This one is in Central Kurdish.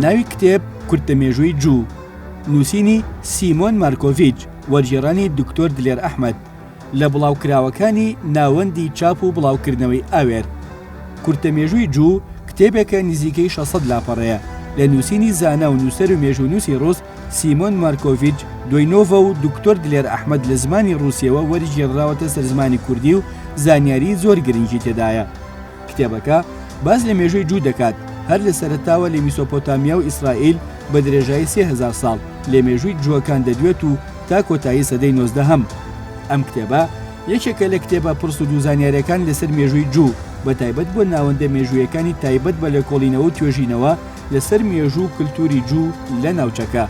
ناوی کتێب کورتە مێژووی جوو، نووسینی سیمۆن مارکۆڤیچ، وەرگێڕانی دکتۆر دلێر ئەحمەد، لە بڵاوکراوەکانی ناوەندی چاپ و بڵاوکردنەوەی ئاوێر. کورتە مێژووی جوو کتێبێکە نزیکەی 600 لاپەڕەیە، لە نووسینی زانا و نووسەر و مێژوونووسی ڕووس سیمۆن مارکۆڤیچ دۆینۆڤە و دکتۆر دلێر ئەحمەد لە زمانی ڕووسییەوە وەرگێڕراوەتە سەر زمانی کوردی و زانیاریی زۆر گرنگی تێدایە. کتێبەکە باس لە مێژووی جوو دەکات هەر لە سەرەتاوە لە میسۆپۆتامیا و ئیسرائیل بە درێژایی 3000 ساڵ لە مێژووی جووەکان دەدوێت و تا کۆتایی سەدەی نۆزدەهەم. ئەم کتێبە یەکێکە لە کتێبە پڕ سوود و زانیارییەکان لەسەر مێژووی جوو، بە تایبەت بۆ ناوەندە مێژوویەکانی تایبەت بە لێکۆڵینەوە و توێژینەوە لەسەر مێژوو و کلتوری جوو لە ناوچەکە.